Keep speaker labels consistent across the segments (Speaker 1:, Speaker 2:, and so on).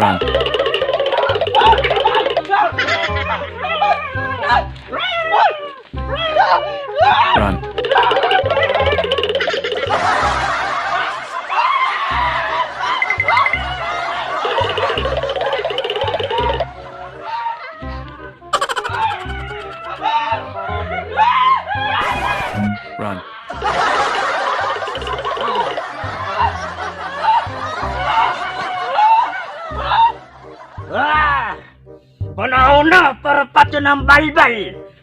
Speaker 1: Run. Run. Run.
Speaker 2: Ah! Panahon na para patyo ng balbal!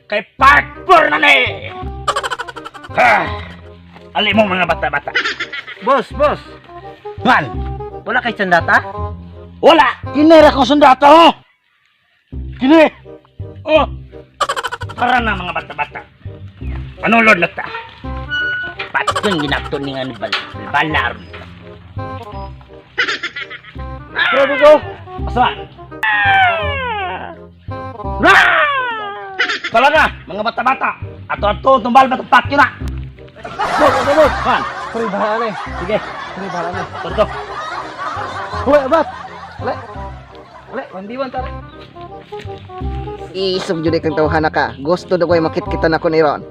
Speaker 2: Kay part 4 na ni! Ha! Ali mo mga bata-bata.
Speaker 3: Boss, boss.
Speaker 2: Man!
Speaker 3: Wala kay sandata?
Speaker 2: Wala! Kinera kong sundata, ho! Kini! Oh! Tara na mga bata-bata. Panulod na ta. Patyon ginakto ni nga ni Balar.
Speaker 3: Grabe ko.
Speaker 2: Asa? Ah! Tara na, mga bata-bata. Ato-ato, tumbal ba itong patyo na?
Speaker 3: Boss, boss, boss.
Speaker 2: Man,
Speaker 3: Pre, bahala na eh.
Speaker 2: sige,
Speaker 3: Pre, bahala na.
Speaker 2: torto.
Speaker 3: Hoy, abat. Ale. Ale, 1v1 tara.
Speaker 4: Isog jud kang tawhana ka. Gusto daw ko'y makit-kita na ko ni Ron.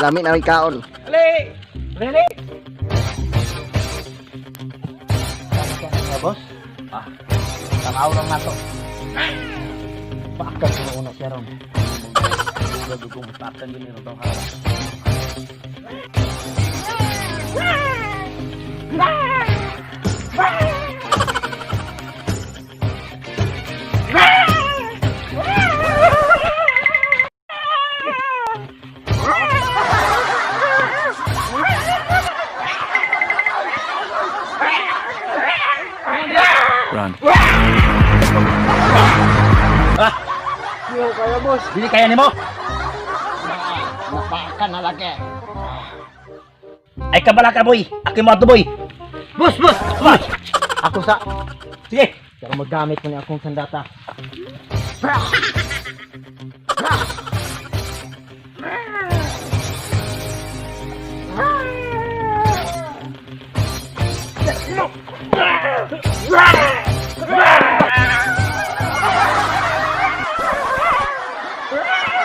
Speaker 4: Lami na rin kaon.
Speaker 3: Ale. Ale, ale. Boss. Ah. Tanaw lang nato. Paakan ko na siya ron. Gago kong paakan din ron tawhana.
Speaker 1: Run.
Speaker 2: Ah,
Speaker 3: Yo, kaya boss.
Speaker 2: dili kaya nimo?
Speaker 4: Napaka na lagi.
Speaker 2: Ay kabala ka, boy. Ako mo ato, boy.
Speaker 3: Boss, boss.
Speaker 2: Boy,
Speaker 3: Ako sa
Speaker 2: sige.
Speaker 3: Pero magamit mo ni akong sandata.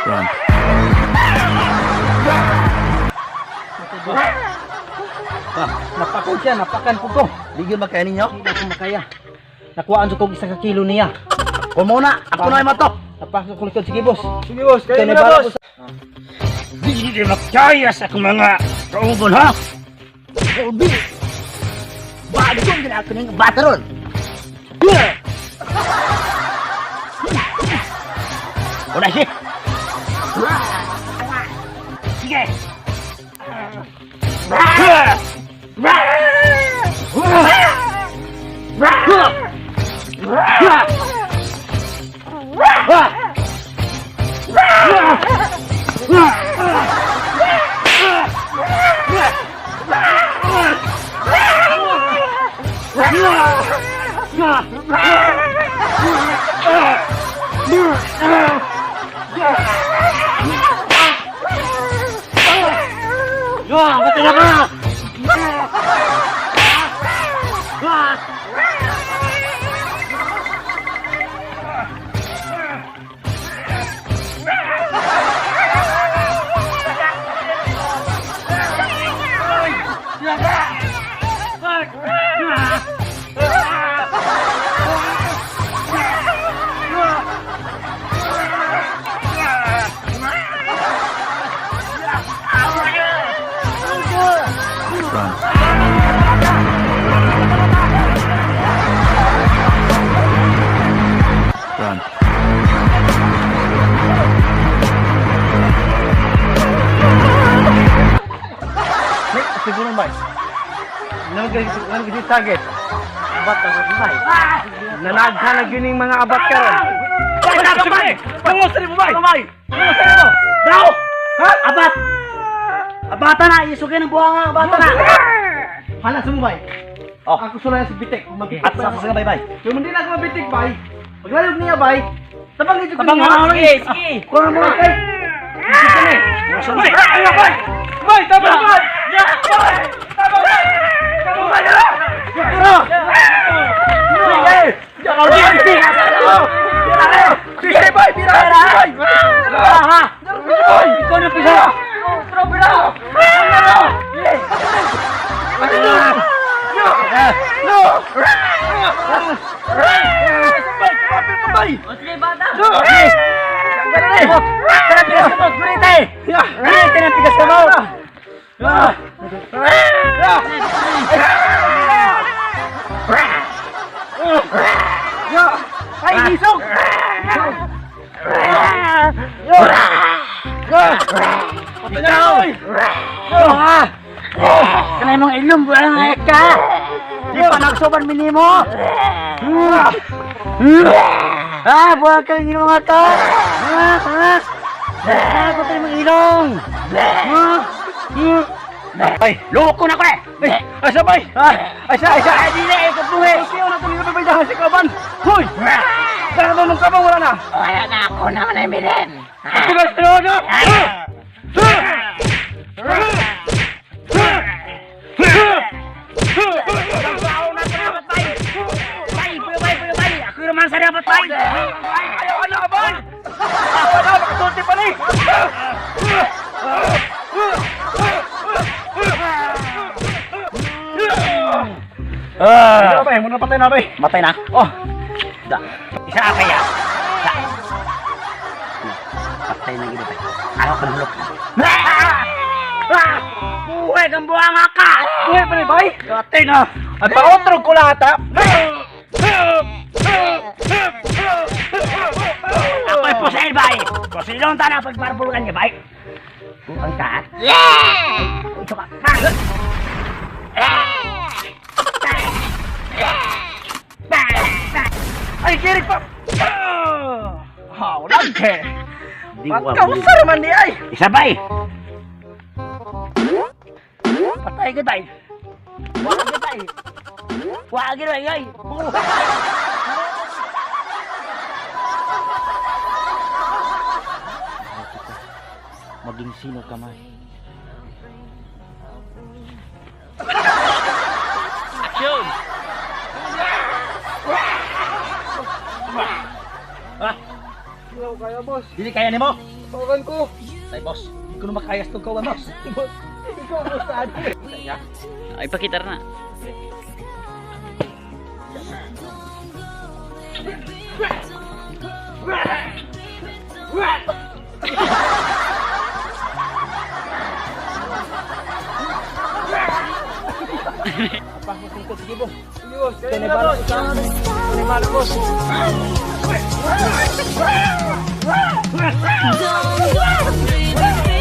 Speaker 1: Run.
Speaker 2: Ah,
Speaker 3: Napakan siya, napakan po ko.
Speaker 2: Ligil ba kaya ninyo?
Speaker 3: Hindi na ako makaya. Nakuhaan ko isa ka kilo niya.
Speaker 2: Kumuna, ako na yung to.
Speaker 3: Napasok ko likod. Sige, boss. Sige, boss. Kaya na, boss.
Speaker 2: Dili makaya sa akong mga kauban, ha? Kaubi! Bagong din ako ng bata ron. Wala siya. Sige. Ah, patay na ka!
Speaker 1: Run. Run.
Speaker 3: Siguro ba? Nang target. Abat ako bay. Nanaghan na gyud ning mga abat karon.
Speaker 2: Bay, tabang, bay!
Speaker 3: Tungo sa mo bay.
Speaker 2: Bay!
Speaker 3: Tungo sa mo.
Speaker 2: Daw!
Speaker 3: Ha?
Speaker 2: Abat! Abata na! Isugin ang buhanga! Abata na!
Speaker 3: Hala sa mo bay.
Speaker 2: Oh.
Speaker 3: Ako sulay sa bitik. Mabitik.
Speaker 2: At sa sa bay bay.
Speaker 3: Kung hindi na ako mabitik bay. Paglayog niya bay. Tabang gid ko
Speaker 2: Tabang
Speaker 3: niya.
Speaker 2: nga, sige, sige.
Speaker 3: Kuha mo kay.
Speaker 2: Bay! Ay, bay!
Speaker 3: Bay, tabang bay. Bay! Tabang bay. Tabang bay.
Speaker 2: Pero!
Speaker 3: Hey!
Speaker 2: Sige, bata. Okay. Tara, pigas ka mo. Gurita eh. Gurita na, pigas ka mo.
Speaker 3: Ay, isog!
Speaker 2: Ikaw! Ah! Kanay mong ilong, buwan nga ka! Di pa nagsoban minimo! Ah, buwan ka ng ilong nga ka! Ah, ah! Ah, putay mong ilong! Ah!
Speaker 3: Ay,
Speaker 2: Loko na ko eh!
Speaker 3: ay, ay, sabay! Ay, sa, ay, sa!
Speaker 2: Ay, di na eh, kapuhe!
Speaker 3: Siyo na tuloy na pabaydahan si Kaban! Hoy! Tara na mong kabang wala na!
Speaker 2: Wala na ako naman ay bilin!
Speaker 3: Tigas na na!
Speaker 2: Bay! Bay! Bay! Bay! Ako naman sa dapat, bay!
Speaker 3: Ayaw ka na, Kaban! Ayaw na, makasulti pa ni! Ah! Bay, muna patay na, bay.
Speaker 2: Matay na?
Speaker 3: Oh,
Speaker 2: Da. Isa ka kaya? Sa. Patay na gid bay. Araw ka hulok. Ah! Buhay kang buwanga ka!
Speaker 3: buhay pa ni, bay. Patay na. At paotrog ko lahat, ha?
Speaker 2: Ako'y pusil bay! Pusilon ta na pagparbulukan niya bay! Buang ka? Yeah! Ito ka! Bang!
Speaker 3: Ay, kirig pa! Ah, wala ke.
Speaker 2: Di ko
Speaker 3: Pagkausa naman ni ay.
Speaker 2: Isa bay! Patay ka bay! Wag ka bay! Wag ka bay! Ay! Buhay!
Speaker 3: Maging sino ka man.
Speaker 2: Action!
Speaker 4: Hindi ko kaya, boss.
Speaker 2: Dili kaya nimo?
Speaker 4: Tawagan ko.
Speaker 2: Tay boss, di ko na makayas tong kawan boss.
Speaker 4: Ikaw, boss. Adi.
Speaker 5: Ay, pakita na.
Speaker 4: Sige, boss. Kaya na, boss.
Speaker 6: Don't go, baby.